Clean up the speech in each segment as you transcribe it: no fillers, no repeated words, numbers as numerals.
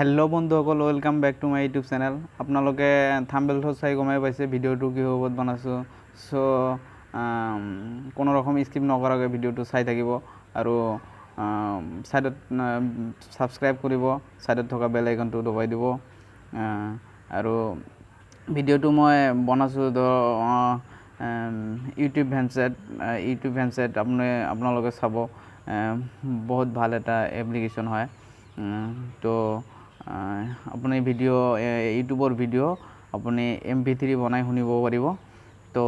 Hello' বন্ধুসকল, welcome back to my YouTube channel. আপোনালোকে থাম্বনেইলটো চাই গমেই পাইছে ভিডিঅ'টো কিহৰ ওপৰত বনাইছোঁ। চ' কোনো ৰকম স্কিপ নকৰাকৈ ভিডিঅ'টো চাই থাকিব আৰু ছাইডত ছাবস্ক্ৰাইব কৰিব, ছাইডত থকা বেল আইকনটো দবাই দিব। আৰু ভিডিঅ'টো মই বনাইছোঁ ইউটিউব ভেঞ্চেট, ইউটিউব ভেঞ্চেট আপোনালোকে চাব, বহুত ভাল এটা এপ্লিকেশ্যন হয়। তো আপুনি ভিডিঅ', ইউটিউবৰ ভিডিঅ' আপুনি MP3 বনাই শুনিব পাৰিব। তো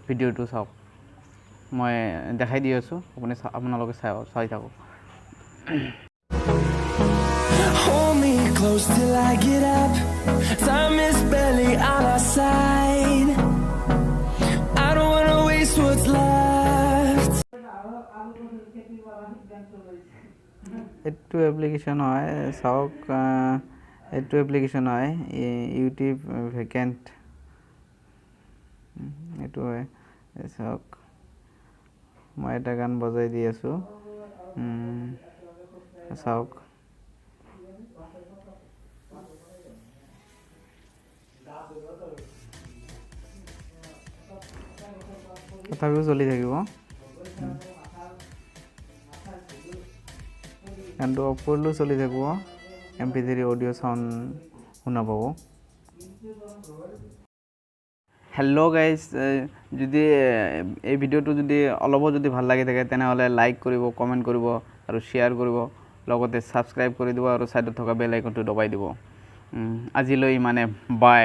ভিডিঅ'টো চাওক, মই দেখাই দি আছোঁ, আপোনালোকে চাই থাকক। Hold me close till I get up. Time is barely on our side. I don't wanna waste what's left. এইটো এপ্লিকেশ্যন হয়, চাওক, এইটো এপ্লিকেশ্যন হয় ইউটিউব ভেকেণ্ট, এইটো হয়। চাওক, মই এটা গান বজাই দি আছোঁ, চাওক। তথাপিও চলি থাকিব, গানটো অফ কৰিলেও চলি থাকিব, MP3 audio sound শুনা পাব। হেল্ল' গাইজ, যদি এই ভিডিঅ'টো যদি অলপো যদি ভাল লাগি থাকে তেনেহ'লে লাইক কৰিব, কমেণ্ট কৰিব আৰু শ্বেয়াৰ কৰিব, লগতে ছাবস্ক্ৰাইব কৰি দিব আৰু ছাইডত থকা বেল আইকনটো দবাই দিব। আজিলৈ ইমানে, বাই।